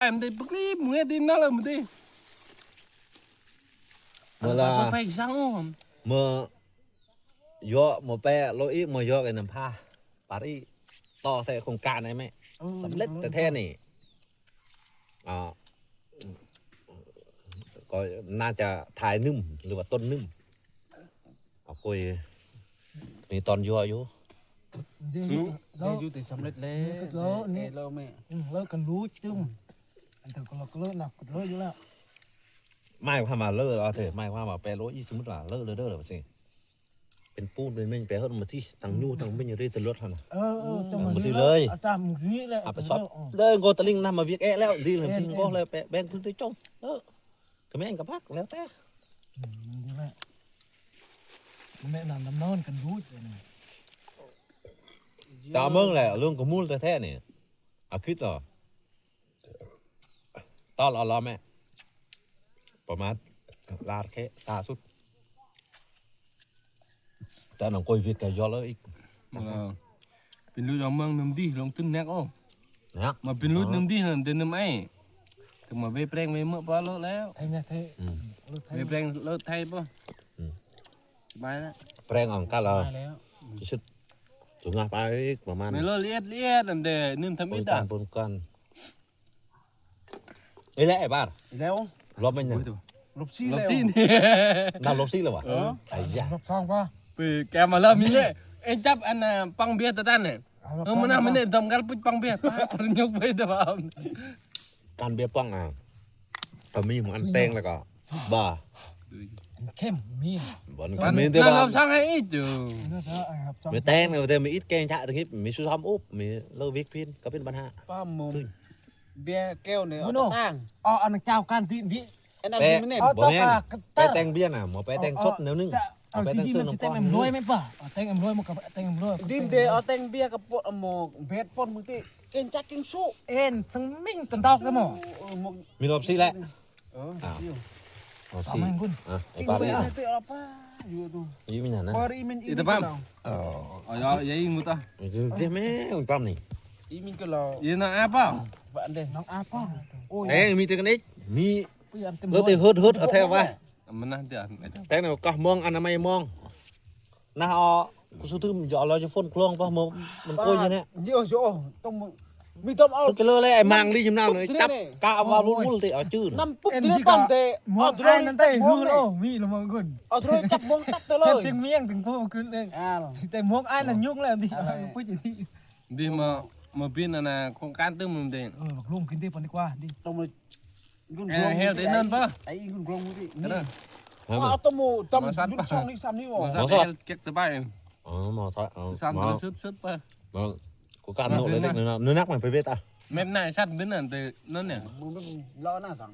Em đi bật clip mưa đi nó là mưa đi. Mưa là phải sang ôm. Mưa gió mưa pe lối ít mưa gió cái nằm pha. Paris ຕໍ່ແທ້ໂຄງການໄດ້ແມ່ ສຳເລັດແທ້ໆນີ້ ອ່າ ກໍໜ້າຈະຖ່າຍໜຶ່ມ ຫຼືວ່າຕົ້ນໜຶ່ມ ເອົາໂກຍ ມີຕອນຢູ່ຢູ່ ເອີ ຢູ່ແຕ່ສຳເລັດແລ້ວ ເອີ ເລີກກັນລູດຈຶ່ງ ອັນເຖິງກໍເລີກກໍເລີກນະ ກໍເລີກຢູ່ແລ້ວ ໝາຍຄວາມວ່າເລີກເອົາເທີ ໝາຍຄວາມວ່າແປໂລອີ ສົມມຸດວ່າເລີກເລີກເດີວ່າຊີ້ ເປັນປູນເປັນເມັນໄປເຮີດມາທີ່ທັງຢູ່ທັງເມັນຢູ່ເດ້ຕະຫຼອດຫັ້ນນະ ເອີໆ ເອີ ມາທີ່ເລີຍ ອາຈານມື້ນີ້ແຫຼະ ເອົາໄປຊອດເລີຍ ໂກຕະລິງນຳມາວຽກແອະແລ້ວ ດີແລ້ວ ແອະ ທີ່ໂກແລ້ວແປແບ່ງພື້ນທີ່ຈົງ ເອີ ກະແມ່ນກະພັກແລ້ວແຕ່ ອືມ ດີແຫຼະ ແມ່ນນຳນອນກັນດູດ ຕາເມືອງແຫຼະ ເລື່ອງກະມູນແທ້ໆນີ້ ອາຄິດເນາະ ຕອນລາວແມ່ ປະມານລາດແຄສາສຸດ ແຕ່ໜອງກົຍວິດກະຢອດເລີຍອີກ ເປັນລຸດເອົາເມືອງນຳດີ ລົງທຶນແນັກໂອ ນະ ມາເປັນລຸດນຳດີຫັ້ນເດນນຳໄອ ເຖິງມາເວແປງເວເມືອປາເລີແລ້ວ ໄທນະ ໄທ ອືມ ເວແປງເລີໄທບໍ່ ອືມ ສະບາຍແລ້ວ ແປງອອກກັນແລ້ວ ສະບາຍແລ້ວ ທີ່ສຸດ ສູງງາໄປປະມານ ແມ່ນລະລະອຽດລະອຽດອັນເດ ໜຶ່ງທຳອິດ ປົນກັນ ອີແລ້ວໄອ້ບາດ ອີແລ້ວ ລົບແມ່ນຫຍັງ ລົບສີ່ແລ້ວ ລົບສີ່ແລ້ວຫວາ ເອີ ໄອ້ຍາ ລົບສອງປະ ປີແກມາເລີ່ມມີເລີຍ ເອັງຈັບອັນນ່າ ປັງເບຍຕະຕັນນີ້ ເອີ ມື້ໜ້າມື້ນີ້ດຳກັນປຸດປັງເບຍ ປາຄົນຍົກໄປແຕ່ວ່າ ການເບຍປັງອ່ະ ກໍມີອັນແຕງແລ້ວກໍ ບໍ່ ເຂັ້ມມີ ບໍ່ ມັນມີແຕ່ວ່າ ເຮົາສັ່ງໃຫ້ອີກຢູ່ ມີແຕງແລ້ວ ແຕ່ມີອີກແກງຈະຕະກິບ ມີຊູຊອມອຸບ ມີເລີວິກພິນ ກໍເປັນບັນຫາ ປ້າໝົມ ເບຍແກ້ວນີ້ ເອົາຕາງ ເອົາອັນເຈົ້າການທີ່ ອັນນັ້ນ ແປ ທີ່ມັນແນ່ນ ບໍ່ແມ່ນ ແປແຕ່ງເບຍນະ ໝໍແປແຕ່ງສົດແນວໜຶ່ງ ເອົາແປແຕ່ງສົດນຳກ່ອນ ແຕ່ງອຳນວຍແມ່ນປະ ເອົາແຕ່ງອຳນວຍ ມັນກໍແຕ່ງອຳນວຍ ດິນເດ ເອົາແຕ່ງເບຍກັບປອດ ໝໍເບັດປອນມື້ຕິ ເກງຈັກເກງຊຸ ເອັນສັງມິງຕັນດອກເດໝໍ ເອີ ມີລອບສີ່ແຫຼະ ເອີ ອ່າ ສາມແຫ່ງພຸ້ນ ອ່າ ໄອ້ປ້າ ຢູ່ຕົວ ອີມີຫຍັງນະ ບໍ່ອີມີ ອີຕະປ້າ ເອີ ເອົາ ເອົາ ເອົາ ອີງມຸຕາ ເຈແມ່ ປ້ານີ້ ອີມີກໍລາວ ອີນາອາປ້າ ບາດເດ ນ້ອງອາປ້າ ໂອ້ຍ ແຕ່ມີແຕ່ກັນອີກ ມີ ເອີ ແຕ່ເຮີດໆ ເອົາແທ້ວ່າ ມັນນະ ແຕ່ນະກໍມອງອະນາໄມມອງ ນະ ເອົາ ກູສຸທຶມ ຢ່າເອົາລາວຈະຝົນກລອງປະ ມັນໂກຍຢູ່ແນະ ເຍອະໂຊ ຕ້ອງ ມີຕ້ອງເອົາ ເພິ່ນກໍເລີຍແຫຼະ ໄອ້ມັງລີຍາມນັ້ນ ຈັບກະວ່າວຸ້ນໆ ເຕະເອົາຈື່ນຳປຸບເຕະປ້ອມເຕະ ເອົາໂດຣຍຈັບມອງເດ້ ມີລະມອງກຸນ ເອົາໂດຣຍຈັບມອງຕັກເຕະເລີຍ ເຮັດສຽງມຽງເຖິງໂພຂຶ້ນເດ້ ແຕ່ມອງອ້າຍນັ້ນຍຸງແລ້ວ ດີ ເອົາປຸດຢູ່ທີ່ ດີມາ ມາປິ່ນອັນນ່າ ໂຄງການຕື່ມເດ້ ເອີ ບັກລຸງກິນເດ້ປານດີກວ່າ ດີ ຕ້ອງມາ ເອີ ເຮັດໄດ້ນັ້ນປະ ໄອ້ກຸນກອງນີ້ ເອົາໂຕໂມຕຳລຸນຊ່ອງນີ້ຊ້ຳນີ້ບໍ່ ມາຊອດເກັກສະບາຍ ອໍ ມາຊອດ ເອີ ຊານສຸດໆປະ ມາ ກູການໂນເລັກໆ ເນື້ອໜັກມັນໄປເວດອະ ແມ່ນນາຍຊັດເປັນອັນເຕນັ້ນເນຍ ມັນເປັນລໍ້ໜ້າສັງ